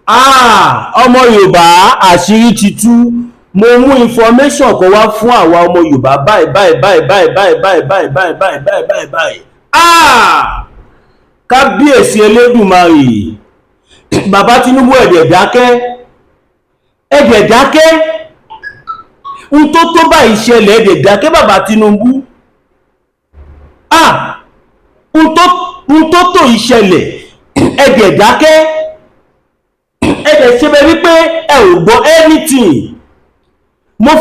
Ah, ọmọ Yorùbá, àṣírí ti tú. Mo mú information kan wá fún àwa ọmọ Yorùbá báyìí báyìí báyìí báyìí báyìí báyìí báyìí báyìí báyìí báyìí báyìí báyìí. Ah, kábíyèsí Elédùmarè! Bàbá Tinubu, ẹ̀dẹ̀ dákẹ́, ẹ̀dẹ̀ dákẹ́. N tó tó báyìí ṣẹlẹ̀, ẹ̀dẹ̀ dákẹ́, bàbá Tinubu. Ah, n tó tó ìṣẹ̀lẹ̀, ẹ̀dẹ̀ dákẹ́, ẹ̀dẹ̀ ṣe bẹ́ẹ̀ wípé ẹ ò gbọ́ anything. Mo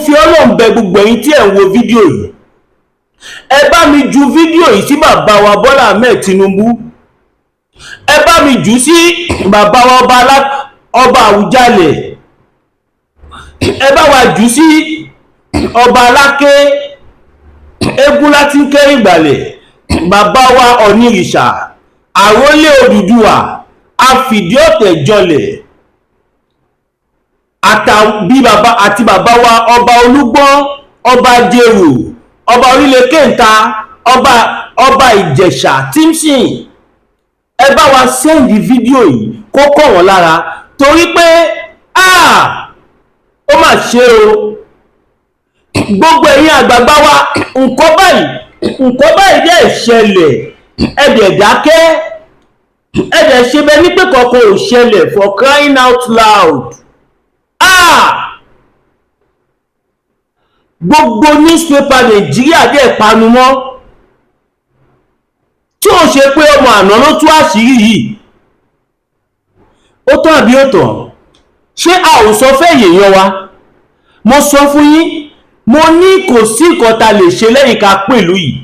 fi Ọlọ́run bẹ̀ gbogbo ẹ̀yin tí ẹ̀ ń wo fídíò yìí, ẹ bá mi ju fídíò yìí sí bàbá wa Bọ́lá Ahmed Tinubu, ẹ bá mi jù sí bàbá wa ọba Àwùjalẹ̀, ẹ bá wa jù sí ọba Aláké, eégún láti ń kẹ́rìn ìgbàlẹ̀, bàbá wa Ọ̀nìrìṣà, àrólé Odùduwà, àfìdí ọ̀tẹ̀ jọlẹ̀, àtàbí bàbá àti bàbá wa ọba Olúgbọ́n, ọba Jèrò, ọba orílẹ̀ kẹta, ọba Ìjẹ̀ṣà Tímsìn. Ẹ bá wa send fídíò yìí kó kọ̀ wọ́n lára, torí pé, ah, ó mà ṣe o. Gbogbo ẹ̀yin àgbààgbà wa, nǹkan báyìí, nǹkan báyìí dẹ̀ ṣẹlẹ̀, ẹ dẹ̀ dákẹ́, ẹ dẹ̀ ṣe bẹ́ẹ̀ ní pé kankan ò ṣẹlẹ̀. For crying out loud! Ah, gbogbo newspaper Nàìjíríà dẹ̀ panu mọ́, tí ó ṣe pé ọmọ àná ló tú àṣírí yìí. Ó tán àbí ó tàn? Ṣé a ò sọ fẹ́ èèyàn wa? Mo sọ fún yín, mo ní kò sí nǹkan ta lè ṣe lẹ́yìn ká pẹ̀lú yìí.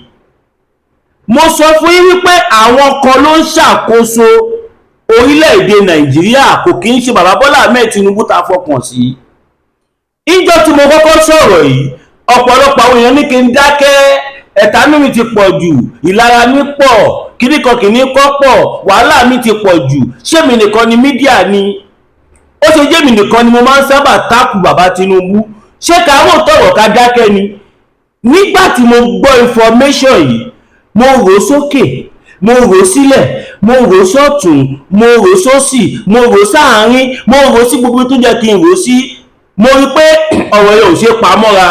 Mo sọ fún yín wípé àwọn kan ló ń ṣàkóso orílẹ̀-èdè Nàìjíríà, kò kí ń ṣe bàbá Bọ́lá Ahmed Tinubu ta fọkàn sí. Ìjọ tí mo kọ́kọ́ sọ̀rọ̀ yìí, ọ̀pọ̀lọpọ̀ àwọn èèyàn ní kí n dákẹ́, ẹ̀tanú mi ti pọ̀ jù, ìlara mi pọ̀, kíní kan kìíní kọ́ pọ̀, wàhálà mi ti pọ̀ jù. Ṣé mi nìkan ni media ni? Ó ṣe jẹ́ mi nìkan ni mo máa ń sábà tákù bàbá Tinubu? Ṣé káwọn tọ̀rọ̀ ká dákẹ́ ni? Nígbà tí mo gbọ́ information yìí, mo rò sókè, mo rò sílẹ̀, mo rò sọ́tún, mo rò sósì, mo rò sáàárín, mo rò sí gbogbo tó jẹ́ kí n rò sí. Mo rí pé ọ̀rọ̀ yẹn ò ṣe pamọ́ra.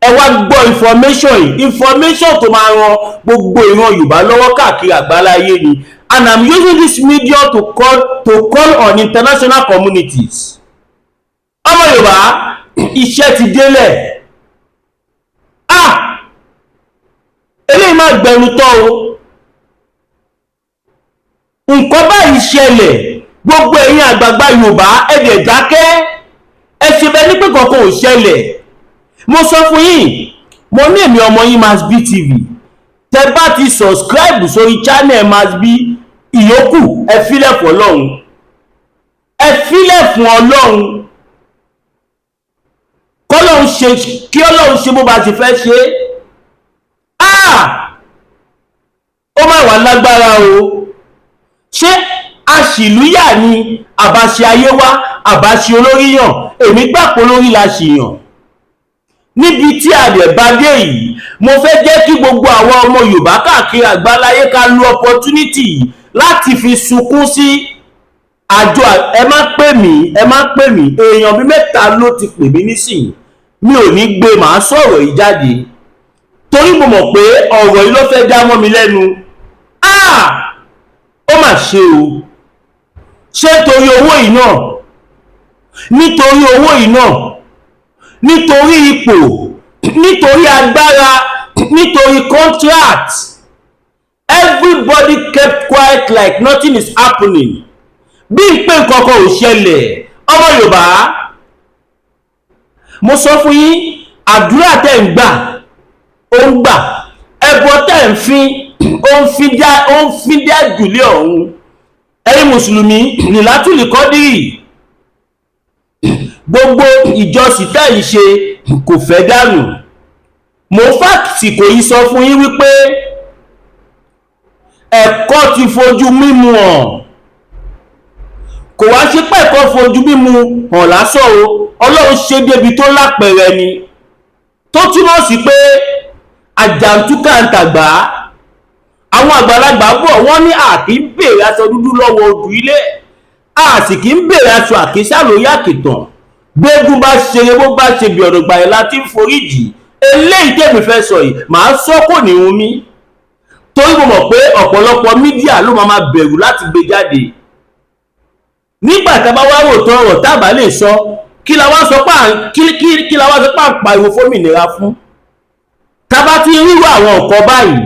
Ẹ wá gbọ́ information yìí, information tó máa ran gbogbo ìran Yorùbá lọ́wọ́ káàkiri àgbáláyé ni. And I'm using this media to call on international communities. Ọmọ Yorùbá, iṣẹ́ ti délẹ̀. Ah, eléyìí máa gbẹnu tọ́ o. Nǹkan báyìí ṣẹlẹ̀, gbogbo ẹ̀yin àgbààgbà Yorùbá, ẹ dẹ̀ dákẹ́, ẹ ṣe bẹ́ẹ̀ ní pé kankan ò ṣẹlẹ̀. Mo sọ fún yín, mo ní èmi ọmọ yín Masbi TV, tẹ bá ti subscribe sórí channel Masbi, ìyókù ẹ filẹ̀ fún Ọlọ́run, ẹ filẹ̀ fún Ọlọ́run, kọ́lọ́run ṣe, kí Ọlọ́run ṣe bó bá ti fẹ́ ṣe. Ah, ó má wà lágbára o. Ṣé aṣìlúyà ni àbáṣe ayé wá, àbáṣe olórí yàn? Èmi gbà pé olórí la ṣì yàn. Níbi tí a dẹ̀ bá dé yìí, mo fẹ́ jẹ́ kí gbogbo àwọn ọmọ Yorùbá káàkiri àgbáláyé ká lo opportunity yìí láti fi sunkún sí àjọ. Ẹ má pè mí, ẹ má pè mí. Èèyàn bí mẹ́ta ló ti pè mí nísìnyí, mi ò ní gbé, màá sọ̀rọ̀ yìí jáde, torí mo mọ̀ pé ọ̀rọ̀ yìí ló fẹ́ dá mọ́ mi lẹ́nu. Ah, ó mà ṣe o. Ṣé torí owó yìí náà, nítorí owó yìí náà, nítorí ipò, nítorí agbára, nítorí contract, everybody kept quiet like nothing is happening, bí n pé nǹkan kan ò ṣẹlẹ̀? Ọmọ Yorùbá, mo sọ fún yín, àdúrà tẹ́ ń gbà, ó ń gbà, ẹbọ tẹ́ ń fín, ó ń fín dá, ó ń fín dá jùlé ọ̀hún. Ẹ̀yin mùsùlùmí, nìlátùlì kọ́dírì, gbogbo ìjọsìn tẹ́ ń ṣe kò fẹ́ dànù. Mo fàsìkò yìí sọ fún yín wípé ẹ̀kọ́ ti fojú mímu hàn. Kò wá sí pẹ̀kọ́ fojú mímu hàn lásán o, Ọlọ́run ṣe débi tó lápẹẹrẹ ni, tó túmọ̀ sí pé àjàntúkà ń tàgbà àwọn. Àwọn àgbàlagbà bọ̀, wọ́n ní a kì í béèrè aṣọ dúdú lọ́wọ́ odù ilé, a sì kì í béèrè aṣọ àkísà lórí àkìtàn. Gbégún bá ṣeré, bó bá ṣe bí ọ̀dọ̀ gbàyẹ̀ láti ń foríjì. Eléyìí tèmi fẹ́ sọ yìí, màá sọ, kò ní hun mí, torí mo mọ̀ pé ọ̀pọ̀lọpọ̀ media ló máa bẹ̀rù láti gbé jáde. Nígbà tá a bá wá rò tán, ọ̀rọ̀ tá a bá lè sọ, kí la wá sọ pé kí la wá sọ pé à ń pariwo fómìnira fún? Tá a bá ti rírò àwọn nǹkan báyìí,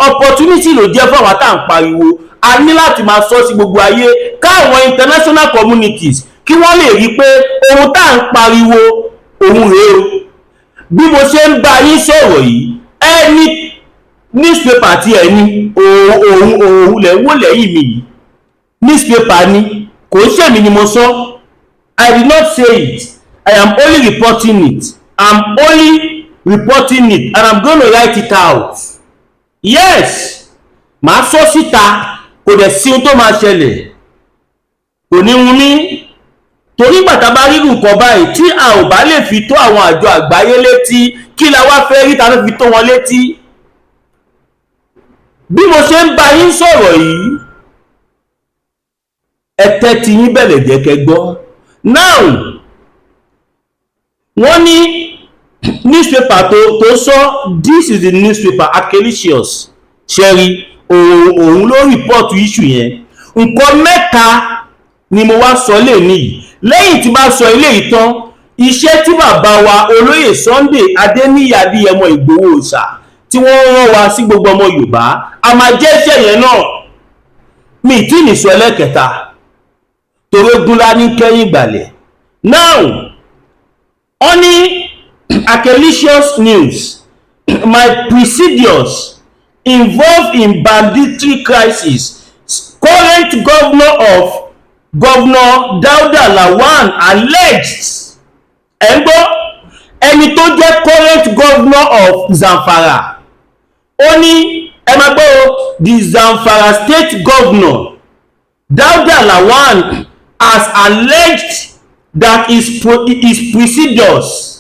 opportunity ló jẹ́ fún àwọn tá à ń pariwo. A ní láti máa sọ sí gbogbo ayé, káwọn international communities kí wọ́n lè rí i pé ohun tá à ń pariwo òun rèé o. Bí mo ṣe ń bá yín sọ̀rọ̀ yìí, ẹni newspaper tí ẹ ní òun lẹ̀ ń wò lẹ́yìn mi yìí, newspaper ni, kò ń ṣèmi ni mo sọ. I did not say it, I am only reporting it. I'm only reporting it and I'm gonna write it out. Yes, màá sọ síta, kò dẹ̀ sí ohun tó máa ṣẹlẹ̀, kò ní hun mí, torí gbàtà bá rí nǹkan báyìí tí a ò bá lè fi tó àwọn àjọ àgbáyé létí, kí la wá fẹ́ rí ta ló fi tó wọn létí? Bí mo ṣe ń bá yín sọ̀rọ̀ yìí, ẹ tẹ́tí yín bẹ̀lẹ̀ jẹ́ kẹ́ gbọ́. Now, wọ́n ní newspaper tó sọ, this is the newspaper, Akelicious ṣẹ́rí, òun ló report issue yẹn. Nǹkan mẹ́ta ni mo wá sọ lè níyì. Lẹ́yìn tí bá sọ eléyìí tán, iṣẹ́ tí bàbá wa olóyè Sunday Adéníyì Adéyẹmọ Ìgbòho Òòṣà tí wọ́n rán wa sí gbogbo ọmọ Yorùbá, a máa jẹ́ iṣẹ́ yẹn náà. Mi tí nìṣọ ẹlẹ́kẹta, torí gúnlá ní kẹ́yìn ìgbàlẹ̀. Now, wọ́n ní Akelicious News: "My predecessors involved in banditry crisis, current governor of Governor Dauda Lawan alleged." Ẹ̀ ń gbọ́, ẹni tó jẹ́ current governor of Zamfara, ó ní, ẹ máa gbọ́ o, "The Zamfara State governor Dauda Lawan has alleged that his predecessors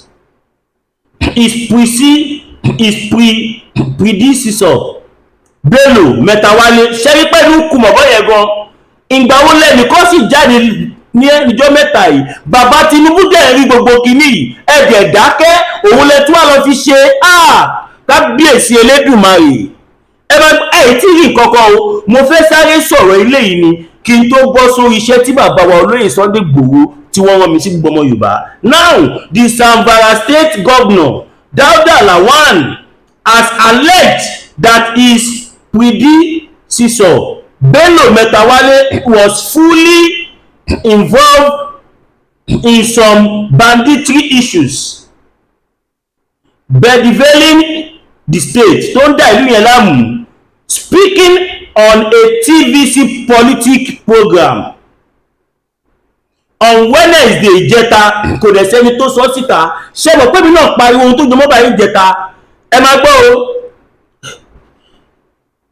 his prece his pre predecessor Bello Matawalle." Ṣẹ́rí pẹ̀lú kùmọ̀bọ́ yẹn gan, ìgbà wo lẹ́nìkan sì jáde ní ìjọ mẹ́ta yìí? Bàbá Tinubu dẹ̀ rí gbogbo kìíní yìí, ẹ̀jẹ̀ dákẹ́, òun lẹ tún wà lọ fi ṣe. Kábíyèsí Elédùmarè! Ẹ bá ẹ tí rí nǹkan kan o. Mo fẹ́ sáré sọ̀rọ̀ ilé yìí ni kí n tó bọ́ sórí iṣẹ́ tí bàbá wa olóyè Sunday Igboho tí wọ́n rán mi sí gbogbo ọmọ Yorùbá. Now, the Zamfara State governor Dauda Lawan has alleged that his predecessor Bello Matawalle was fully involved in some banditry issues bedeviling the state, tó ń dá ìlú yẹn láàmú. Speaking on a TVC politic program on Wednesday, ìjẹta, kò dẹ̀ sẹ́ni tó sọ síta. Ṣé mọ̀ pé mi náà pariwo ohun tó jọmọ́ báyìí ìjẹta? Ẹ máa gbọ́ o.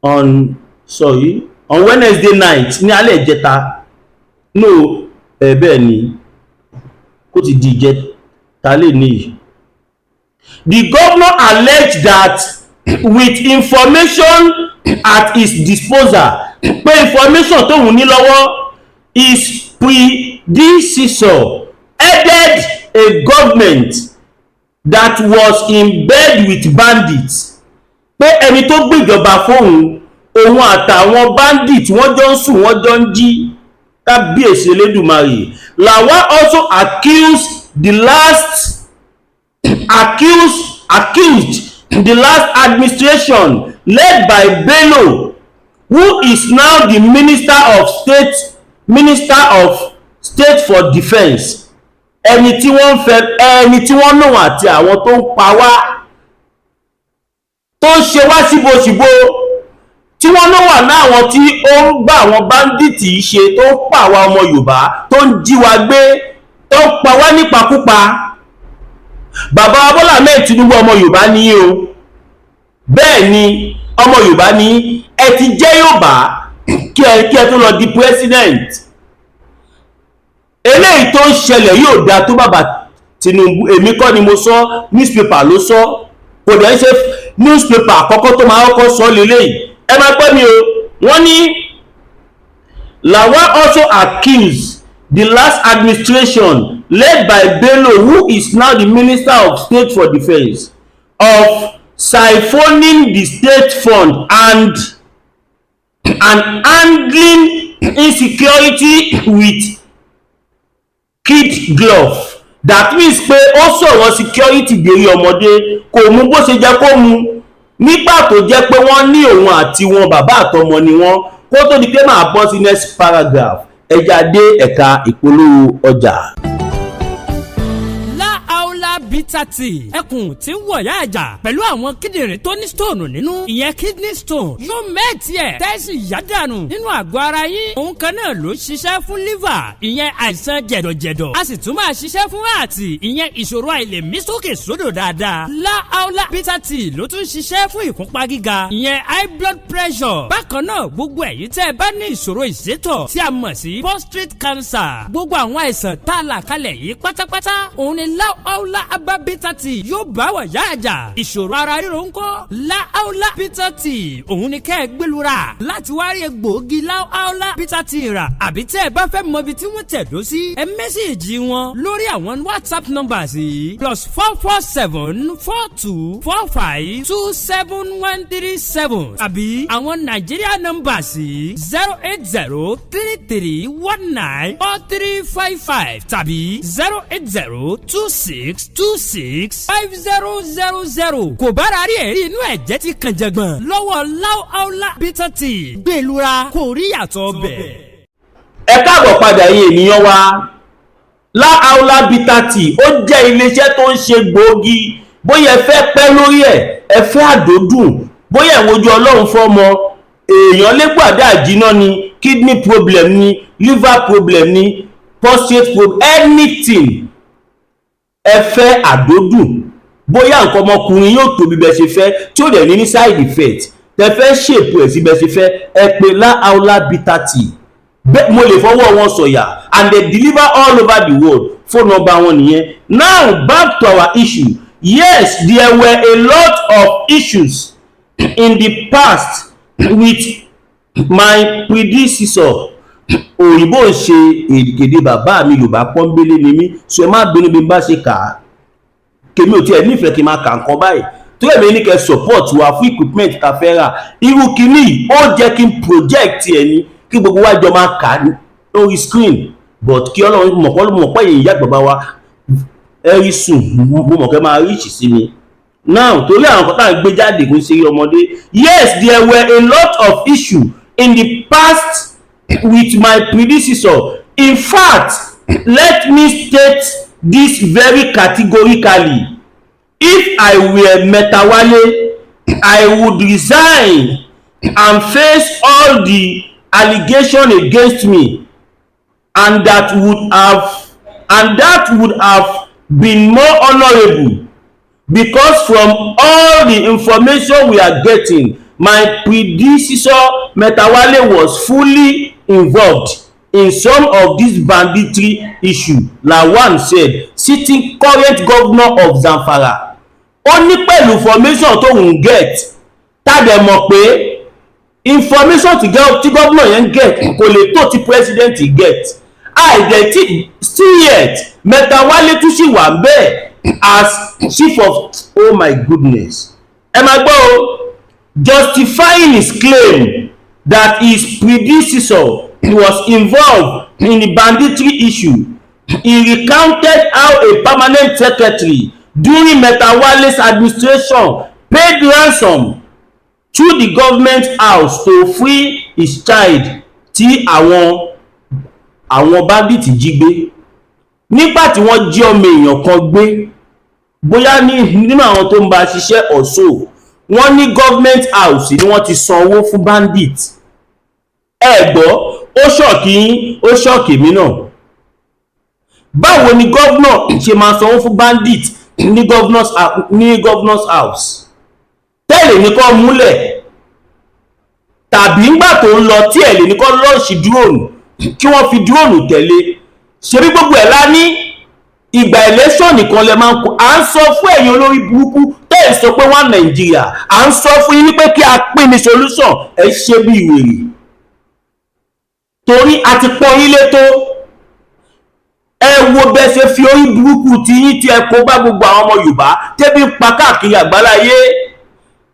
On, sorry, on Wednesday night, ní alẹ́ ìjẹta, no, ẹ bẹ́ẹ̀ ni, kó ti di ìjẹta lè níyì. The governor alleged that with information at his disposal, pé information tóun ní lọ́wọ́, his predecessor headed a government that was in bed with bandits, pé ẹni tó gbéjọba fóun, òun àtàwọn bandits, wọ́n jọ ń sùn, wọ́n jọ ń jí. Kábíyèsí Elédùmarè! Lawal also accused the last accused accused the last administration led by Bello, who is now the minister of state for defence, ẹni tí wọ́n ń fẹ́, ẹni tí wọ́n lòun àti àwọn tó ń pa wá, tó ń ṣe wá síbòsíbò, tí wọ́n ló wà láwọn tí ó ń bá àwọn bandits ṣe, tó ń pa àwa ọmọ Yorùbá, tó ń jí wa gbé, tó ń pa wá nípakúpa. Bàbá Bọ́lá Ahmed Tinubu, ọmọ Yorùbá ní o. Bẹ́ẹ̀ ni, ọmọ Yorùbá ní. Ẹ ti jẹ́ Yorùbá kí ẹ tó lọ di president. Eléyìí tó ń ṣẹlẹ̀ yóò dáa tó, bàbá Tinubu. Èmi kọ́ ni mo sọ, newspaper ló sọ. Kò dẹ̀ ń ṣe newspaper àkọ́kọ́ tó máa kọ́kọ́ sọ lélẹ́yìí. Ẹ máa gbọ́ mi o. Wọ́n ní Lawal also accused the last administration led by Bello, who is now the Minister of State for Defence, of siphoning the state fund and handling insecurity with kid glove. That means pé ó sọ̀rọ̀ security dérí ọmọdé, kò mú bó ṣe jẹ́ kó mú nígbà tó jẹ́ pé wọ́n ní òun àti wọn, bàbá àtọmọ ni wọ́n. Kó tó di pé máa bọ́ sí next paragraph, ẹja dé ẹ̀ka ìpolówó ọjà. Láàólà Bitter Tea, ẹkùn tí ń wọ̀yá àjà pẹ̀lú àwọn kíndìnrín tó ní stone nínú, ìyẹn kidney stone, yóò melt ẹ̀ tẹ́sí yádànù nínú àgọ́ ara yín. Òun kan náà ló ṣiṣẹ́ fún liver, ìyẹn àìsàn jẹ̀dọ̀jẹ̀dọ̀. A sì tún máa ṣiṣẹ́ fún heart, ìyẹn ìṣòro àìlèmí sókè sódò dáadáa. Láàólà Bitter Tea ló tún ṣiṣẹ́ fún ìfúnpá gíga, ìyẹn high blood pressure. Bákan náà, gbogbo ẹ̀yin tẹ́ ẹ bá ní ìṣòro ìsétọ̀ tí a mọ̀ sí prostate cancer, gbogbo àwọn àìsàn tá a là kalẹ̀ yìí pátápátá, òun ni Láàólà Herbal Bitter Tea yóò bá wà yá àjà. Ìṣòro ara ríro ńkọ́? Láàólà Bitter Tea, òun ni kẹ́ ẹ gbẹlura láti wá rí egbòogi Láàólà Bitter Tea rà, àbí tẹ́ ẹ bá fẹ́ mọ ibi tí wọ́n tẹ̀dó sí, ẹ message wọn lórí àwọn WhatsApp numbers yìí: +44 7424 527137, àbí àwọn Nàìjíríà numbers yìí: 08033194355 tàbí 08026265000. Kò bára rí ẹ̀rí inú ẹ̀jẹ̀ ti kàn jẹ̀gbọ̀n lọ́wọ́ Láàólà Bitter Tea, gbẹ̀lura kò rí yàtọ̀ bẹ̀. Ẹ káàbọ̀ padà yín, ènìyàn wa. Láàólà Bitter Tea, ó jẹ́ iléeṣẹ́ tó ń ṣe gbòógì. Bóyá ẹ fẹ́ pẹ́ lórí ẹ̀, ẹ fẹ́ àdódùn, bóyá ẹ̀ wojú Ọlọ́run fọ́mọ, èèyàn légbàdá àjínà ni, kidney problem ni, liver problem ni, prostate problem, anything. Ẹ fẹ́ àdódùn, bóyá nǹkan ọmọkùnrin yóò tóbi bẹ́ẹ̀ ṣe fẹ́, tí ó dẹ̀ ní ní side effect, tẹ fẹ́ ṣèpò ẹ̀ sí bẹ́ẹ̀ ṣe fẹ́, ẹ pè Láàólà Bitter Tea. Bẹ́ẹ̀ mo lè fọwọ́ wọn sọ̀yà, and they deliver all over the world. Phone number wọn nìyẹn. Now back to our issue. Yes, there were a lot of issues in the past with my predecessor. Òyìnbó ń ṣe èdè bàbá mi, Yorùbá pọ́nbélé ni mí, so ẹ má bínú bí n bá ṣe kà á. Kèmi ò tiẹ̀ nífẹ̀ẹ́ kí n máa kà nǹkan báyìí tó èmi ní kẹ́ support wa fún equipment ta fẹ́ rà. Irú kinní ó jẹ́ kí n project ẹ̀ ní kí gbogbo wa jọ máa kà á lórí screen, but kí Ọlọ́run mọ̀pọ́ mọ̀pọ́ yìí, ìyá bàbá wa very soon, mo mọ̀ kẹ́ máa reach sí mi now, torí àwọn kan tá à ń gbé jáde kò ń ṣe ọmọdé. Yes, there were a lot of issues in the past with my predecessor. In fact, let me state this very categorically: if I were Matawalle, I would resign and face all the allegation against me, and that would have been more honourable, because from all the information we are getting, my predecessor Matawalle was fully involved in some of this banditry issue, Lawan said, citing current governor of Zamfara. Ó ní pẹ̀lú information tóun get, tá dẹ̀ mọ̀ pé information tí gómìnà yẹn get kò lè tó tí president get. Àìdẹ̀ still yet, Matawalle tún sì wà bẹ́ẹ̀ as chief of, oh my goodness. Ẹ máa gbọ́ o. Justifying his claim that his predecessor was involved in the banditry issue, he recounted how a permanent secretary during Matawalle's administration paid ransom through the government house to free his child tí àwọn bandits jí gbé. Nígbà tí wọ́n jí ọmọ èèyàn kan gbé, bóyá ní nínú àwọn tó ń bá ṣiṣẹ́ ọ̀ṣọ́, wọ́n ní government house ni wọ́n ti san owó fún bandit. Ẹ gbọ́, ó shock yín, ó shock mi náà. Báwo ni governor ṣe máa sanwó fún bandit ní governor's house? Tẹ́lẹ̀ ní kọ́ múlẹ̀, tàbí ńgbà tó ń lọ tí ẹ̀ lè ní kọ́ launch drone, kí wọ́n fi drone tẹ̀lé. Ṣebí gbogbo ẹ̀ lá ní Ìgbà election nìkan lẹ máa ń kó. À ń sọ fún ẹ̀yin olórí burúkú tẹ́ ẹ̀ sọ pé wọ́n Nàìjíríà, à ń sọ fún yín wípé kí a pín ní solution. Ẹ ṣe bí wèrè torí a ti pọ́n yín létó. Ẹ wo bẹ́ẹ̀ ṣe fi orí burúkú tí yín tí ẹ kó bá gbogbo àwọn ọmọ Yorùbá tẹ́bí ń pa káàkiri àgbáláyé.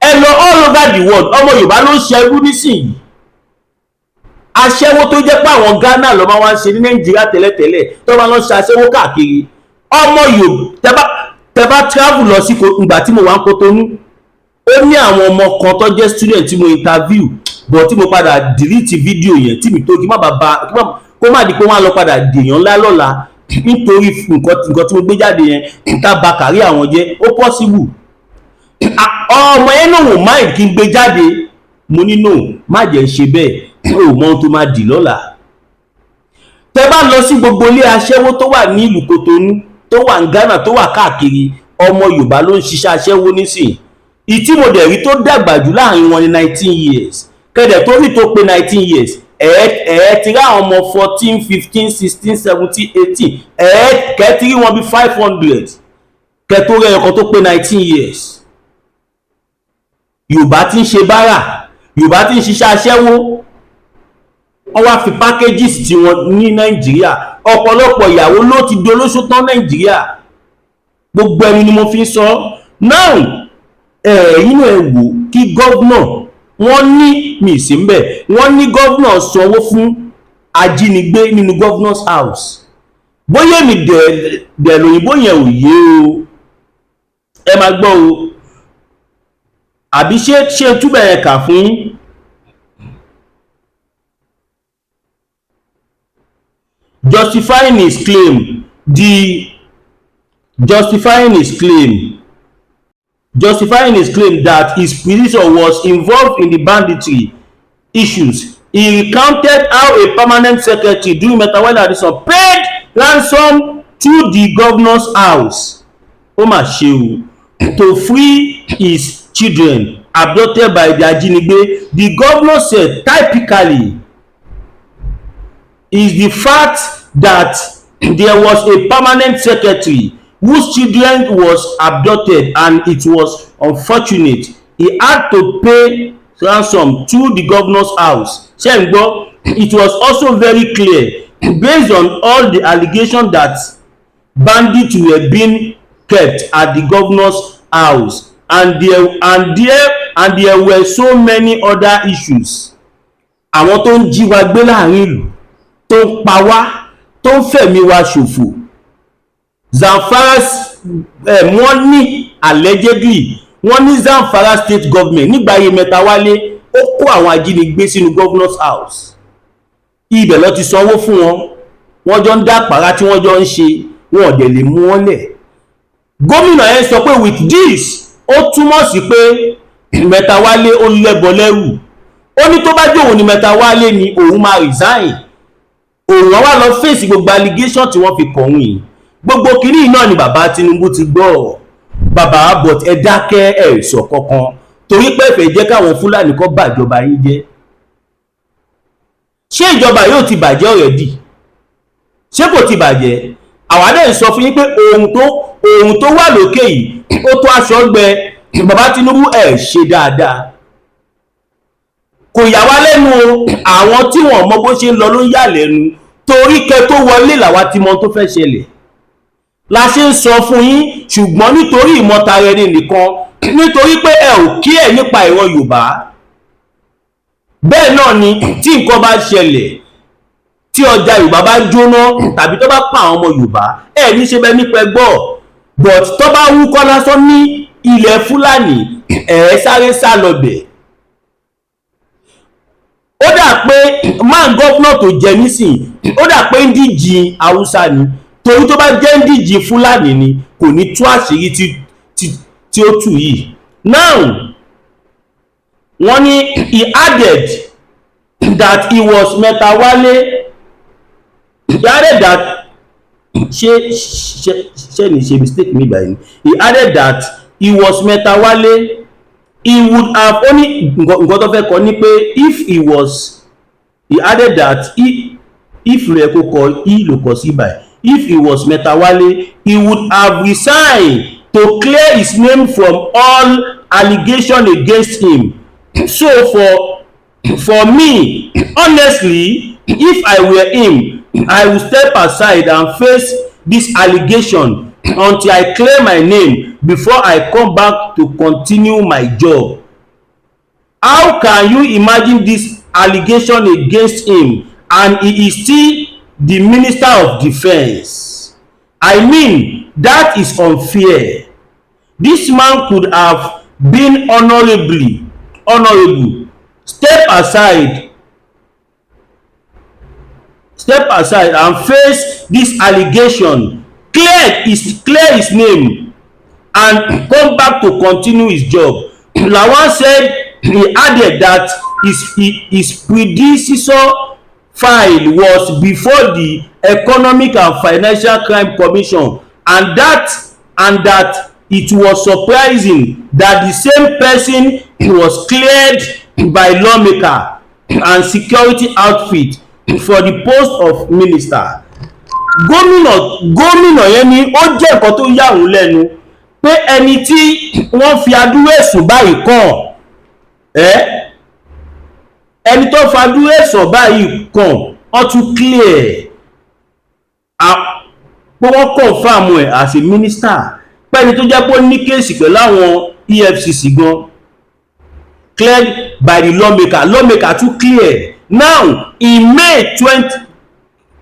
Ẹ lọ all over the world, ọmọ Yorùbá ló ń ṣerú nísìnyí. Aṣẹ́wó tó jẹ́ pé àwọn Ghana ló máa wá ń ṣe ní Nàìjíríà tẹ́lẹ̀tẹ́lẹ̀, tó máa lọ ṣe aṣẹ́wó káàkiri, ọmọ Yorùbá. Tẹ́ bá travel lọ sí ìgbà tí mo wà ń Kotonu, ó ní àwọn ọmọ kan tó jẹ́ student tí mo interview, but tí mo padà delete video yẹn tí mi tó kí má bàa kó má di pé wọ́n á lọ padà dèèyàn ńlá lọ́la nítorí nǹkan tí mo gbé jáde yẹn, tá ba kárí àwọn jẹ́. Ó possible ọmọ yẹn náà wò mind kí n gbé jáde. Mo ní no, má jẹ́ ṣe bẹ́ẹ̀, ó mọ ohun tó máa dì lọ́la. Tẹ́ bá lọ sí gbogbo ilé aṣẹ́wó tó wà ní ìlú Kotonu, tó wà ní Ghana, tó wà káàkiri, ọmọ Yorùbá ló ń ṣiṣẹ́ aṣẹ́wó nísìn. Ìtí mo dẹ̀ rí tó dàgbà jù láàrin wọn ní 19 years. Kẹ̀dẹ̀ tó rí tó pé 19 years, ẹ̀ẹ́ ti rí àwọn ọmọ 14, 15, 16, 17, 18, ẹ̀ẹ́ kẹ́ ti rí wọn bí 500 kẹ́ tó rẹ̀ ọkọ̀ tó pé 19 years. Yorùbá ti ń ṣe bárà, Yorùbá ti ń ṣiṣẹ́ aṣẹ́wó. Wọ́n wá fi packages tí wọ́n ní Nàìjíríà. Ọ̀pọ̀lọpọ̀ ìyàwó ló ti dolóṣó tán Nàìjíríà. Gbogbo ẹni ni mo fi ń sọ now. Ẹ̀yin náà, ẹ wò kí governor, wọ́n ní mi sí ń bẹ̀, wọ́n ní governor sanwó fún ajínigbé nínú governor's house. Bóyá èmi dẹ̀ lòyìnbó yẹn ò yé o, ẹ máa gbọ́ o. Àbí ṣé túbẹ̀ yẹn kà fún yín? Justifying his claim that his predecessor was involved in the banditry issues, he recounted how a permanent secretary during Matawalle administration paid ransom to the governor's house, ó mà ṣe o, to free his children abducted by the ajínigbé. The governor said, "Typically is the fact that there was a permanent secretary whose children was abducted, and it was unfortunate he had to pay ransom to the governor's house." Ṣé ń gbọ́? "It was also very clear, based on all the allegations, that bandits were being kept at the governor's house, and there were so many other issues." Àwọn tó ń jí wa gbé láàrin ìlú, tó ń pa wá, tó ń fẹ̀mí wa ṣòfò. Zamfara, wọ́n ní allegedly, wọ́n ní Zamfara State government nígbà ayé Mẹ́tawálé, ó kó àwọn ajínigbé sínú governor's house. Ibẹ̀ ló ti sanwó fún wọn. Wọ́n jọ ń dá pàrà tí wọ́n jọ ń ṣe, wọn ò dẹ̀ lè mú wọn lẹ̀. Gómìnà yẹn sọ pé with this, ó túmọ̀ sí pé Mẹ́tawálé ó lẹ́bọ lẹ́rù. Ó ní tó bá jẹ́ òun ni Mẹ́tawálé ni, òun máa resign, òun wá lọ fèsì gbogbo allegation tí wọ́n fi kàn òun yìí. Gbogbo kìíní náà ni bàbá Tinubu ti gbọ́, bàbá, but ẹ dákẹ́, ẹ sọ kankan torí pé ẹ fẹ́ jẹ́ káwọn Fúlàní kó bàjọba yín jẹ́. Ṣé ìjọba yóò ti bàjẹ́ already? Ṣé kò ti bàjẹ́? Àwa dẹ̀ ń sọ fún yín pé ohun tó wà lókè yìí, ó tó aṣọ gbẹ. Bàbá Tinubu, ẹ̀ ṣe dáadáa. Kò yà wá lẹ́nu o. Àwọn tí wọ́n mọ bó ṣe ń lọ ló ń yà lẹ́nu, torí kẹ tó wọlé làwa ti mọ tó fẹ́ ṣẹlẹ̀ la ṣe ń sọ fún yín. Ṣùgbọ́n nítorí ìmọ̀tara ẹni nìkan, nítorí pé ẹ ò kí ẹ̀ nípa ìran Yorùbá, bẹ́ẹ̀ náà ni tí nǹkan bá ṣẹlẹ̀, tí ọjà Yorùbá bá jóná tàbí tó bá pa àwọn ọmọ Yorùbá, ẹ ní ṣe bẹ́ẹ̀ nípa ẹgbọ́. But tó bá wúkọ́ lásán ní ilẹ̀ Fúlàní, ẹ̀ sáré sá lọ bẹ̀. Ó dà pé man governor tó jẹ nísìn, ó dà pé ń díjì Haúsá ni, torí tó bá jẹ́ ń díjì Fúlàní ni, kò ní tú àṣírí tí ó tù yìí. Now, wọ́n ní he added that he was Matawalle, he added that, ṣé ní ṣe mistake mi báyìí? He added that he was Matawalle, he would have only, nǹkan tó fẹ́ kọ ní pé if he was, he added that he, if ló yẹ kó kọ, he ló kọ sí báyìí. If he was Matawalle, he would have resigned to clear his name from all allegations against him. So for me, honestly, if I were him, I would step aside and face this allegation until I clear my name before I come back to continue my job. How can you imagine this allegation against him and he is still the Minister of Defence? I mean, that is unfair. This man could have been honourably honourable, step aside and face this allegation, clear his name and come back to continue his job," Lawan said. He added that his predecessor file was before the Economic and Financial Crime Commission and that it was surprising that the same person was cleared by lawmaker and security outfit for the post of minister. Gómìnà yẹn ní ó jẹ́ nǹkan tó yà òun lẹ́nu pé ẹni tí wọ́n fi adúrú ẹ̀sùn báyìí kàn ẹ́, ẹni tó fa adúrú ẹ̀sùn báyìí kàn, wọ́n tún clear pé wọ́n confirm ẹ̀ as a minister, pẹ́ni tó jẹ́ pé ó ní case pẹ̀lú àwọn EFCC gan, cleared by the lawmaker, lawmaker tún clear. Now, in May 20,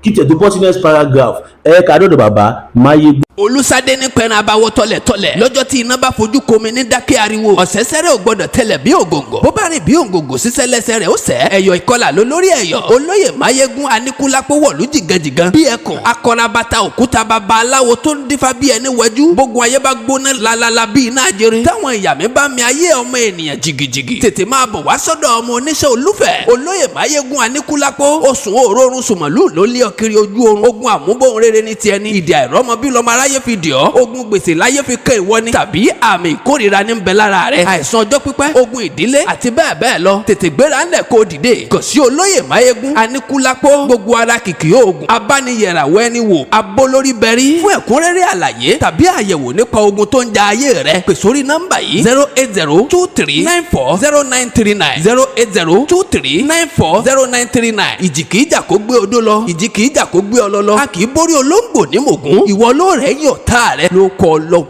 kí tẹ̀ tó bọ́ sí next paragraph, ẹ̀ ká dọ̀dọ̀ bàbá Máyégún. Olùsádé ní pẹran abawọ tọlẹtọlẹ lọ́jọ́ tí iná bá fojú komi ní dákẹ́ ariwo. Ọ̀sẹ̀sẹ̀rẹ̀ ò gbọ́dọ̀ tẹlẹ̀ bí ògòǹgò, bó bá rìn bí ògòǹgò, sísẹ́ lẹ́sẹ̀ rẹ̀ ó sẹ́. Ẹ̀yọ̀ ìkọlà ló lórí ẹ̀yọ̀. Olóyè Máyégún Aníkúlápó wọ̀lú jìgànjìgàn bí ẹkùn akọrabata òkúta, bàbá aláwo tó ń dífá bí ẹni wẹjú. Bógun ayé bá gbóná lalala bí iná àjẹrè, táwọn ìyá mi bá mi ayé ọmọ ènìyàn jìgìjìgì, tètè máa bọ̀ wá sọ́dọ̀ ọmọ oníṣẹ́ olúfẹ̀, olóyè Máyégún Aníkúlápó. Oṣù òórùn sùmọ̀lú ló lé ọ kiri ojú oorun. Ogun àmúbọ̀n rere ní tiẹ̀ ní ìdí àìrọ́mọ bí lọ́mọ aráyé fi dì ọ́. Ogun gbèsè láyé fi kẹ́ ìwọ ni, tàbí àmì ìkórìíra ní ń bẹ lára rẹ, àìsàn ọjọ́ pípẹ́, ogun ìdílé àti bẹ́ẹ̀ bẹ́ẹ̀ lọ. Tètè gbéra ńlẹ̀ kó dìde kò sí olóyè Máyégún Aníkúlápó. Gbogbo ara kìkì oògùn abániyẹ̀ràwọ̀ ẹni wò abólórí bẹ̀rí. Fún ẹ̀kúnrẹ́rẹ́ àlàyé tàbí àyẹ̀wò nípa ogun tó ń ja ayé rẹ, pè sórí nọ́mbà yìí: 08023940939, 08023940939. Ìjì kìí jà kó gbé odó lọ, ìjì kìí jà kó gbé ọ lọ lọ. A kì í borí olóńgbò ní mògún. Ìwọ ló rẹ̀ yọ̀ tá rẹ ló kọ lọ.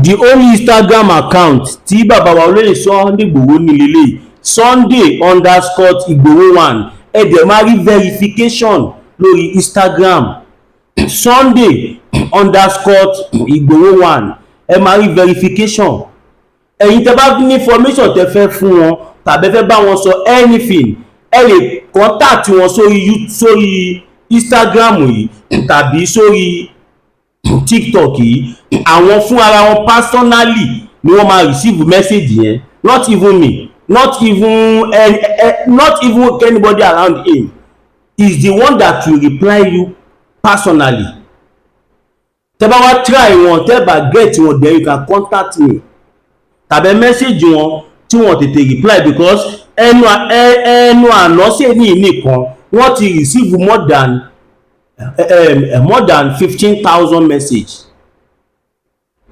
The only Instagram account tí bàbá wa olóyè Sunday Igboho ní lélẹ̀, Sunday_Igboho1. Ẹ dẹ̀ máa rí verification lórí Instagram, Sunday_Igboho1, ẹ máa rí verification. Ẹ̀yin tẹ́ bá ní information tẹ́ fẹ́ fún wọn tàbí fẹ́ bá wọn sọ anything, ẹ lè contact wọn sórí Instagram yìí tàbí sórí TikTok yìí. Àwọn fún ara wọn personally ni wọ́n máa receive message yẹn, not even me, not even anybody around him. Is the one that will reply you personally. Tẹ́ bá wá try wọn, tẹ́ bá get wọn, then you can contact me tàbí message wọn tí wọ́n tètè reply, because ẹnu àná sí ní nìkan, wọ́n ti receive more than 15,000 message.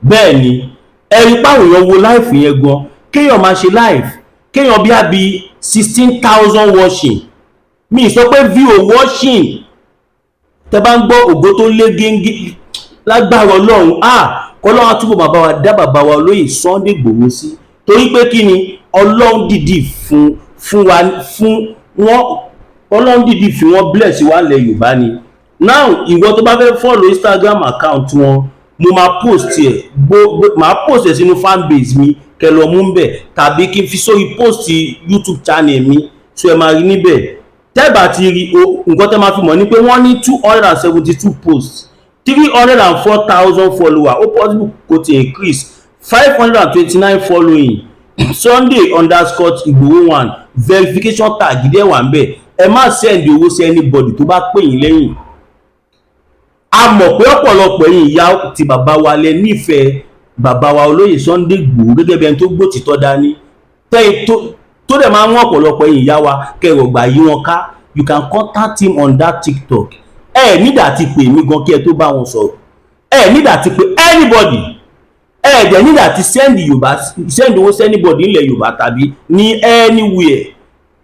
Bẹ́ẹ̀ ni, ẹ̀rí páwọn èèyàn wo live yẹn gan. Kéèyàn máa ṣe live, kéèyàn bí àbí 16,000 watching, mi sọ pé view, watching. Tẹ bá ń gbọ́ ògo tó lé géńgé lágbára Ọlọ́run, ah, kọ́lọ́run á túbọ̀ bàbá wa dá bàbá wa olóyè Sunday Igboho sí, torí pé kí ni? Ọlọ́run dìdí fún wa, fún wọn, Ọlọ́run dìdí fi wọ́n bless wa lẹ̀ Yorùbá ni. Now, ìwọ tó bá fẹ́ follow Instagram account wọn, mo máa post ẹ̀ gbó, máa post ẹ̀ sínú fanbase mi, kẹ́ lọ mú bẹ̀, tàbí kí n fi sórí post YouTube channel mi, so ẹ máa rí níbẹ̀. Tẹ́bà ti rí o, nǹkan tẹ́ máa fi mọ̀ ni pé wọ́n ní 272 posts, 304,000 follower, ó possible kó ti increase, 529 following, Sunday_Igboho1, verification tag dẹ̀ wà ń bẹ̀. Ẹ má send owó sí anybody tó bá pè yín lẹ́yìn. A mọ̀ pé ọ̀pọ̀lọpọ̀ ẹ̀yin ìyá ti bàbá wa lẹ nífẹ̀ẹ́ bàbá wa olóyè Sunday Igboho gẹ́gẹ́ bí ẹni tó gbòtítọ́ dání, tẹ́yìn tó dẹ̀ máa ń wọ́n. Ọ̀pọ̀lọpọ̀ ẹ̀yin ìyá wa kẹrọ̀gbà yí wọn ká. You can contact him on that TikTok. Ẹ nídà ti pè mí gan kí ẹ tó bá wọn sọ̀rọ̀. Ẹ nídà ti pè anybody. Ẹ dẹ̀ nídà ti send Yorùbá, send owó sí anybody nílẹ̀ Yorùbá tàbí ní anywhere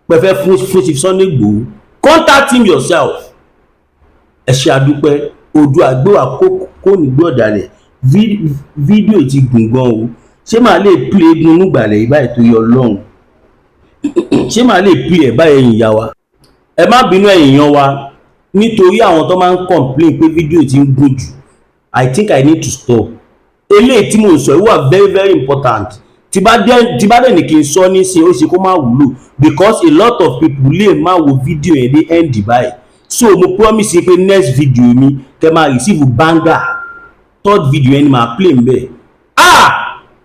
pẹ̀fẹ́ fún Chief Sunday Igboho. Contact him yourself. Ẹ ṣe àdúpẹ́. Ojú àgbéwà kò ní gbé ọ̀dàlẹ̀. Fídíò ti gùn gan o. Ṣé màá lè play eégún nígbàlẹ̀ yìí báyìí? Tó yọ lọ́hùn, ṣé màá lè play ẹ̀ báyìí? Ẹ̀yin ìyá wa, ẹ má bínú. Ẹ̀yin yan wa, nítorí àwọn tó máa ń complain pé fídíò ti ń gùn jù, I think I need to stop. Eléyìí tí mo ń sọ yìí wà very very important. Tí bá dẹ̀ ní kí n sọ nísìnyí, ó ṣe kó má wúlò, because a lot of people lè má wo fídíò yẹn dé end báyìí. So mo promise yín pé next video mi kẹ́ máa receive banger. Third video yẹn ni màá play ń bẹ̀. Ah,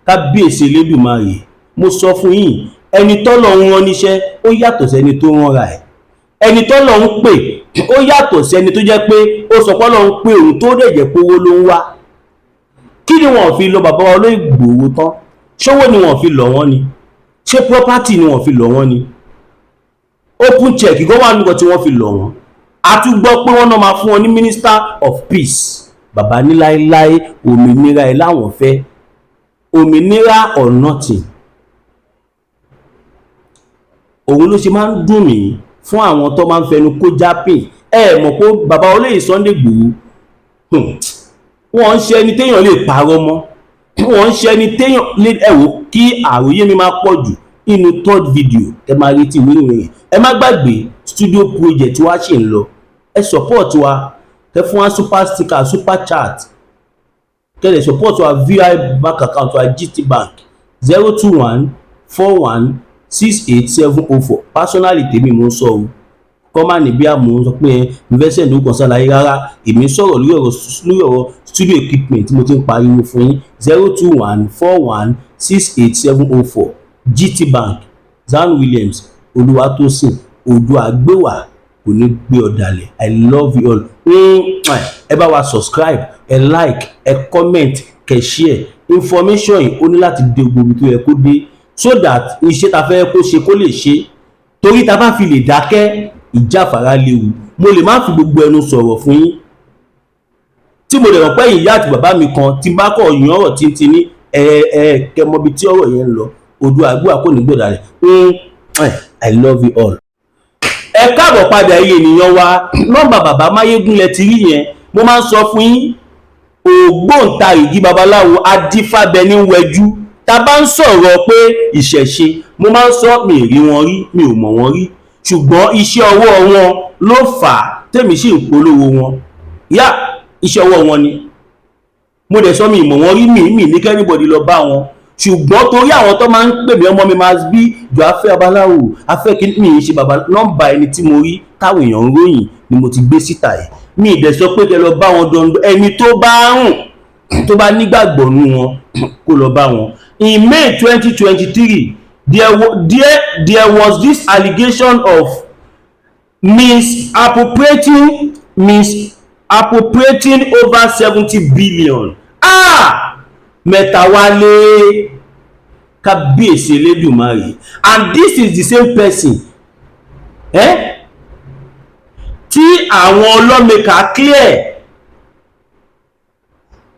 kábíyèsí Elédùmarè! Mo sọ fún yín, ẹni tọ́lọ̀ ń rán níṣẹ́, ó yàtọ̀ sẹ́ni tó ránra ẹ̀. Ẹni tọ́lọ̀ ń pè, ó yàtọ̀ sẹ́ni tó jẹ́ pé ó sọ pé Ọlọ́run pé òun, tó dẹ̀ jẹ́ pé owó ló ń wá. Kí ni wọ́n fi lọ bàbá wa olóyè Ìgbòho tán? Ṣówó ni wọ́n fi lọ̀ wọ́n ni? Ṣé property ni wọ́n fi lọ̀ wọ́n ni? Open check gan wà nǹkan tí wọ́n fi lọ̀ wọ́n. A tún gbọ́ pé wọ́n náà máa fún wọn ní Minister of Peace. Bàbá ní láéláé, òmìnira ẹ̀ láwọn fẹ́, òmìnira or nothing. Òun ló ṣe máa ń dùn mí fún àwọn tó máa ń fẹnu kó jápìn. Ẹ mọ̀ pé bàbá olóyè Sunday Igboho, wọ́n ń ṣe ẹni téèyàn lè parọ́ mọ́. Wọ́n ń ṣe ẹni téèyàn lè ẹ wò kí àròyé mi máa pọ̀ jù. Nínú third video, ẹ máa retí ìwé ìròyìn. Ẹ má gbàgbé, studio project wa ṣì ń lọ. Ẹ support wa, ẹ fún wa super sticker, super chat, kẹ́ lè support wa. VI bank account wa, GT Bank, 0214168704. Personally tèmi mò ń sọ o, kọ́ má ní bí a mò ń sọ pé investment ló kàn sálàyé. Rárá, èmi sọ̀rọ̀ lórí ọ̀rọ̀ studio equipment tí mo ti ń pariwo fún yín. 0214168704, GT Bank, Zan Williams Olúwatósìn. Oòduà gbéwà, kò ní gbé ọ̀dàlẹ̀. I love you all. Ẹ bá wa subscribe, ẹ like, ẹ comment, kẹ́ share information yìí. Ó ní láti dé gbogbo ibi tó yẹ kó dé, so that iṣẹ́ ta fẹ́ kó ṣe kó lè ṣe, torí ta bá fi lè dákẹ́, ìjáfara léwu. Mo lè má fi gbogbo ẹnu sọ̀rọ̀ fún yín, tí mo lè rọ̀ pé ìyá àti bàbá mi kan tí bá kọ̀ yàn ọ̀rọ̀ títí ní ẹ ẹ kẹ mọbi tí ọ̀rọ̀ yẹn ń lọ. Oòduà gbéwà, kò ní gbọ́dọ̀ rẹ̀. I love you all. Ẹ káàbọ̀ padà, iye ènìyàn wa. Nọ́mbà bàbá Máyégún lẹ ti rí yẹn. Mo máa ń sọ fún yín, ògbóǹtarìgì babaláwo adífábẹni wẹjú. Tá a bá ń sọ̀rọ̀ pé ìṣẹ̀ṣe, mo máa ń sọ, mi ì rí wọn rí, mi ò mọ̀ wọ́n rí, ṣùgbọ́n iṣẹ́ ọwọ́ wọn ló fà á tèmi sì ń polówó wọn. Yá, iṣẹ́ ọwọ́ wọn ni mo dẹ̀ sọ. Mi ì mọ̀ wọ́n rí, mi ní k'anybody lọ bá wọn, ṣùgbọ́n torí àwọn tó máa ń pè mí, ọmọ mi máa bí jọ afẹ́ babaláwo, afẹ́ kí mi ì ṣe baba. Nọ́mbà ẹni tí mo rí táwọn èèyàn ń ròyìn ni mo ti gbé síta yìí. Mi ì dẹ̀ sọ pé kẹ́ lọ bá wọn dandan. Ẹni tó bá rùn, tó bá nígbàgbọ́ nú wọn, kó lọ bá wọn. In May 2023, there was this allegation of misappropriating over 70 billion. Ah, Mẹ́tawálé, kábíyèsí Elédùmarè! And this is the same person, eh, tí àwọn lawmaker clear.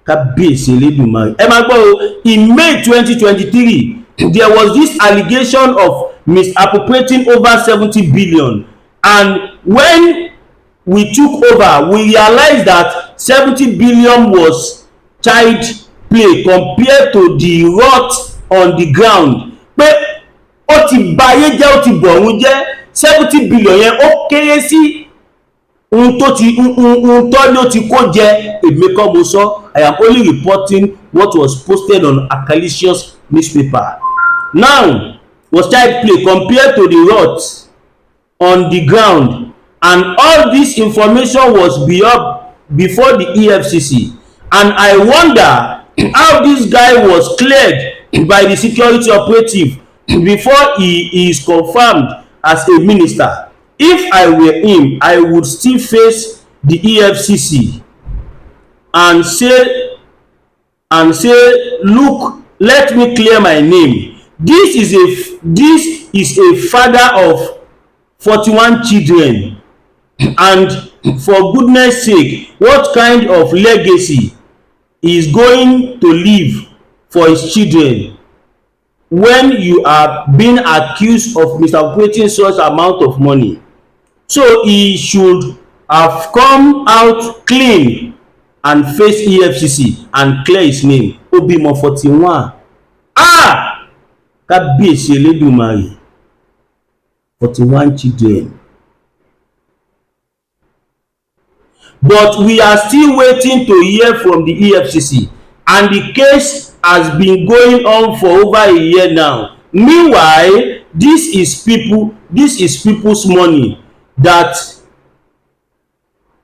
Kábíyèsí Elédùmarè! Ẹ máa gbọ́ o. In May 2023, there was this allegation of misappropriating over 70 billion, and when we took over, we realized that 70 billion was child play compared to the rot on the ground. Pé ó ti ba ayé jẹ́, ó ti bọ̀run jẹ́. 70 billion yẹn, ó kéré sí ohun tó ti ohun tó ní ó ti kó jẹ. Èmi kọ́ mo sọ. I am only reporting what was posted on Akalicious newspaper. Now was child play compared to the rot on the ground, and all this information was before the EFCC, and I wonder how this guy was cleared by the security operative before he is confirmed as a minister. If I were him, I would still face the EFCC and say, 'Look, let me clear my name.' This is a father of 41 children and For goodness sake, what kind of legacy he is going to leave for his children when you are being accused of misappropriating such amount of money? So he should have come out clean and face EFCC and clear his name. Ó bímọ 41. Ah, kábíyèsí Elédùmarè, 41 children. But we are still waiting to hear from the EFCC, and the case has been going on for over a year now. Meanwhile, this is people's money that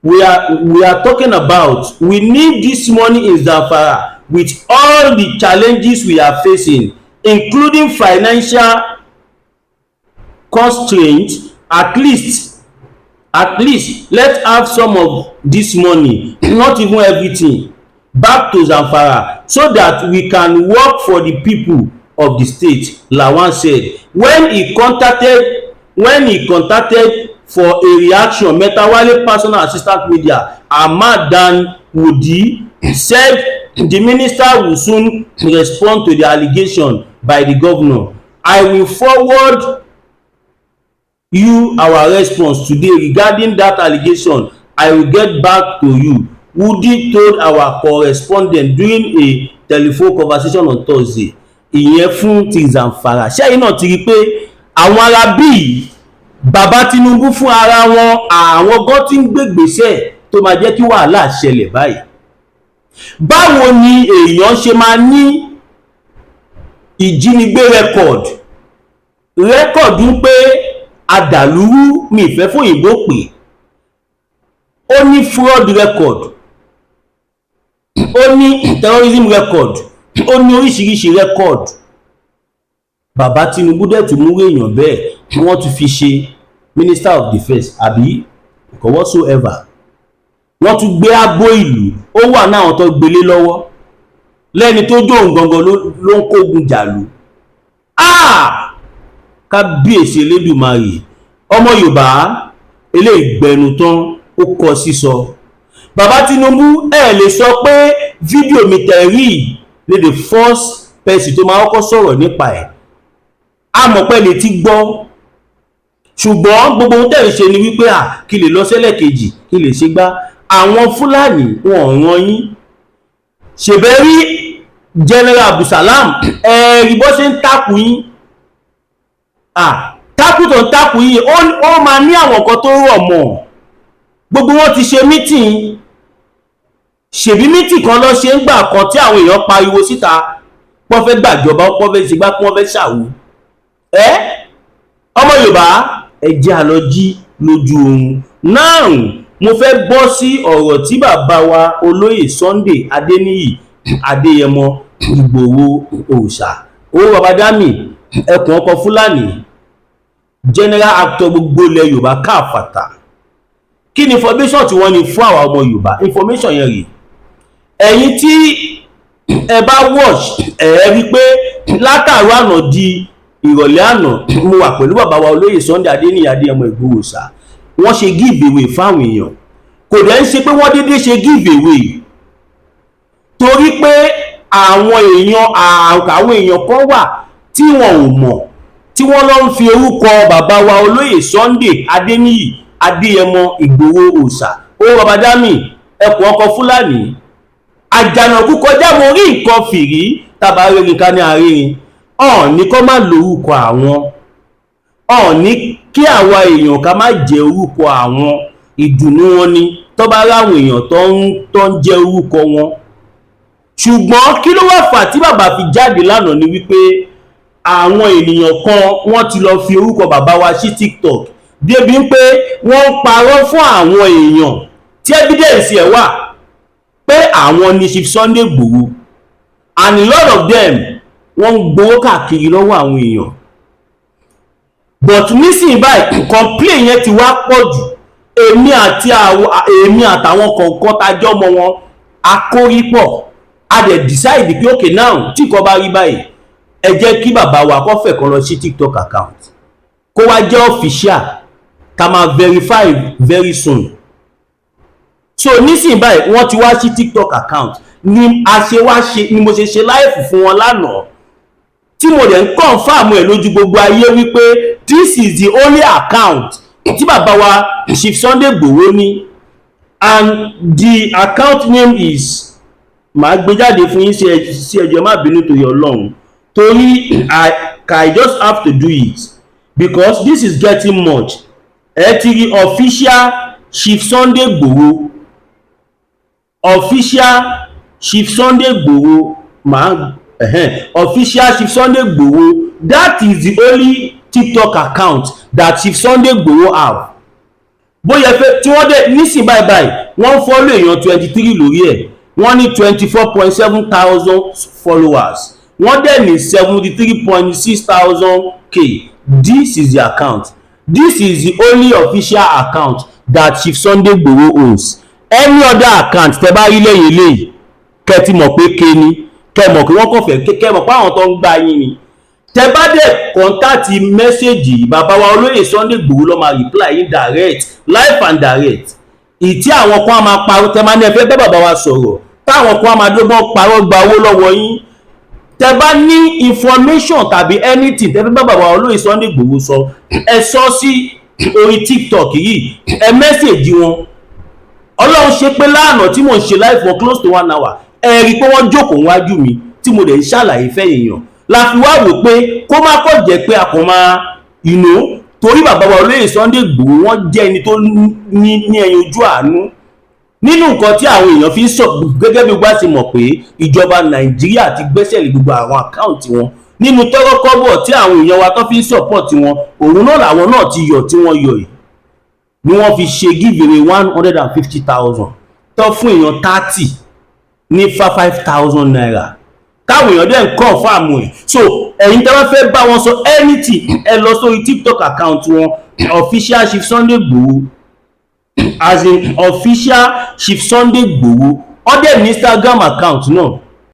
we are talking about. We need this money in Zamfara with all the challenges we are facing, including financial constraints. At least let's have some of this money, not even everything, back to Zamfara so that we can work for the people of the state, Lawan said. When he contacted for a reaction, Matawalle personal assistant media, Ahmad Dan Wudi, said the minister will soon respond to the allegation by the governor. "I will forward you our response today regarding that allegation. I will get back to you," Wudi told our correspondent during a telephone conversation on Thursday. Ìyẹn fún ti Zamfara. Ṣẹ́yìn náà ti rí i pé àwọn ará bíi bàbá Tinubu fún ara wọn, àwọn gan tí ń gbégbèsè tó máa jẹ́ kí wàhálà ṣẹlẹ̀ báyìí. Báwo ni èèyàn ṣe máa ní ìjínigbé record ń pé adàlúrú, mi ìfẹ́ fòyìnbó pè, ó ní fraud record, ó ní terrorism record, ó ní oríṣiríṣi record? Bàbá Tinubu dẹ̀ tún múrò èèyàn bẹ́ẹ̀, wọ́n tún fi ṣe minister of defence àbí whatsoever. Wọ́n tún gbé ààbò ìlú, ó wà náà tó gbélé lọ́wọ́ lẹ́ni tó jóun gangan ló ń kógun jàlú. Ah, kábíyèsí Elédùmarè! Ọmọ Yorùbá, eléyìí gbẹnu tán, ó kọ sísọ. Bàbá Tinubu, ẹ lè sọ pé fídíò mi tẹ̀rí ní the first person tó máa kọ́kọ́ sọ̀rọ̀ nípa ẹ̀. Amọ̀pẹ́ lè ti gbọ́, ṣùgbọ́n gbogbo ohun tẹ̀ ń ṣe ni wípé à kí lè lọ sẹ́lẹ̀ kejì, kí lè ṣe gbá. Àwọn Fúlàní wọn ò ràn yín. Ṣèbẹ́ rí General Abdulsalam, ẹ̀ẹ́rì bó ṣe ń takù yín. Takù tó ń takù yín, ó máa ní àwọn nǹkan tó rọ̀ mọ́. Gbogbo wọn ti ṣe meeting. Ṣèbí meeting kan lọ ṣe ń gbà kan tí àwọn èèyàn pariwo síta pọ́n fẹ́ gbàjọba, pọ́n fẹ́ ṣe gbá, pọ́n fẹ́ ṣàwó. Ẹ́ ọmọ Yorùbá, ẹ jẹ́ á lọ jí lójú oorun. Now, mo fẹ́ bọ́ sí ọ̀rọ̀ tí bàbá wa olóyè Sunday Adéníyì Adéyẹmọ Ìgbòho òòṣà, owó baba dami, ẹkùn ọkọ Fúlàní, general actor gbogbo ilẹ̀ Yorùbá káàfàtà. Kí ni information tí wọ́n ní fún àwa ọmọ Yorùbá? Information yẹn rèé. Ẹ̀yin tí ẹ bá watch, ẹ rí pé látàrọ àná di ìrọ̀lẹ́ àná, mo wà pẹ̀lú bàbá wa olóyè Sunday Adéníyì Adéyẹmọ Ìgbòho òòṣà. Wọ́n ṣe give away fáwọn èèyàn. Kò dẹ̀ ń ṣe pé wọ́n déédéé ṣe give away, torí pé àwọn èèyàn kan wà tí wọn ò mọ̀, tí wọ́n lọ ń fi orúkọ bàbá wa olóyè Sunday Adéníyì Adéyẹmọ Ìgbòho òòṣà, owó baba dami, ẹkùn ọkọ Fúlàní, àjànàkú kọjá mo rí nǹkan fìrí, tàbá rẹ́rìn ká ní àárín ọ̀ọ́ni kọ́ má lórúkọ àwọn ọ̀ọ́ni, kí àwa èèyàn ká má jẹ́ orúkọ àwọn. Ìdùnnú wọn ni tó bá ráwọn èèyàn tó ń jẹ́ orúkọ wọn. Ṣùgbọ́n kí ló wà fà tí bàbá fi jáde lánàá ni wípé àwọn ènìyàn kan, wọ́n ti lọ fi orúkọ bàbá wa sí TikTok, débi pé wọ́n ń parọ́ fún àwọn èèyàn tí evidence ẹ̀ wà pé àwọn ni Chief Sunday Igboho, and a lot of them, wọ́n ń gbowó káàkiri lọ́wọ́ àwọn èèyàn. But nísìnyí báyìí, complain yẹn ti wá pọ̀ jù. Èmi àtàwọn kọ̀ọ̀kan tajọ́ mọ́ wọn akórípọ̀, a dẹ̀ decide pé okay, now tí nǹkan bá rí báyìí, ẹ jẹ́ kí bàbá wa kó fẹ̀ kan lọ sí TikTok account, kó wá jẹ́ official, ká máa verify very soon. So nísìnyí báyìí, wọ́n ti wá sí TikTok account ni a ṣe wá ṣe ni mo ṣe ṣe live fún wọn lánàá, tí mo dẹ̀ ń confirm ẹ̀ lójú gbogbo ayé wípé this is the only account tí bàbá wa Chief Sunday Igboho ní, and the account name is, màá gbé jáde fún yín sí ẹjọ́, má bínú torí Ọlọ́run, torí I just have to do it because this is getting much. Ẹ ti rí official Chief Sunday Igboho, official Chief Sunday Igboho, màá official Chief Sunday Igboho. That is the only TikTok account that Chief Sunday Igboho have. Bóyá fẹ́ tí wọ́n dẹ̀ nísìn báyìí báyìí, wọ́n follow èèyàn 23 lórí ẹ̀. Wọ́n ní 24.7 thousand followers, wọ́n dẹ̀ ní 73.6 thousand k. This is the account. This is the only official account that Chief Sunday Igboho owns. Any other account tẹ́ bá rí lẹ́yìn eléyìí, kẹ́ ti mọ̀ pé ké ni, kẹ́ mọ̀ pé wọ́n kàn fẹ́, kẹ́ mọ̀ pé àwọn tó ń gbá yín ni. Tẹ́ bá dẹ̀ contact message, bàbá wa olóyè Sunday Igboho ló máa reply yín direct, live and direct. Ìtí àwọn kan á máa parọ́, tẹ́ máa ní ẹ fẹ́ bá bàbá wa sọ̀rọ̀, táwọn kan á máa dọ́gbọ́n parọ́ gba owó lọ́wọ́ yín. Tẹ́ bá ní information tàbí anything tẹ́ fẹ́ bá bàbá wa olóyè Sunday Igboho sọ, ẹ sọ sí orí TikTok yìí, ẹ message wọn. Ọlọ́run ṣe pé lánàá tí mò ń ṣe live for close to one hour, ẹ rí i pé wọ́n jókòó wájú mi tí mo dẹ̀ ń ṣàlàyé fẹ́ èèyàn, la fi wá wò pé kó má kọ̀ jẹ́ pé a kàn máa torí bàbá wa olóyè Sunday Igboho, wọ́n jẹ́ ẹni tó ní ẹyin ojú àánú nínú nǹkan tí àwọn èèyàn fi ń sọ. Gẹ́gẹ́ bí gbá ti mọ̀ pé ìjọba Nàìjíríà ti gbẹ́sẹ̀ lé gbogbo àwọn account wọn, nínú tọ́rọ́kọ́bọ̀ tí àwọn èèyàn wa tó fi ń support wọn, òun náà làwọn náà ti yọ̀ tí wọ́n yọ̀ yìí ni wọ́n fi ṣe giveaway 150,000 tó fún èèyàn 30 ní ₦5,000, táwọn èèyàn dẹ̀ ń confirm ẹ̀. So ẹ̀yin tí wọ́n fẹ́ bá wọn sọ anything, ẹ lọ sórí TikTok account wọn, official Chief Sunday Igboho, as in official Chief Sunday Igboho. Wọ́n dẹ̀ ní Instagram account náà.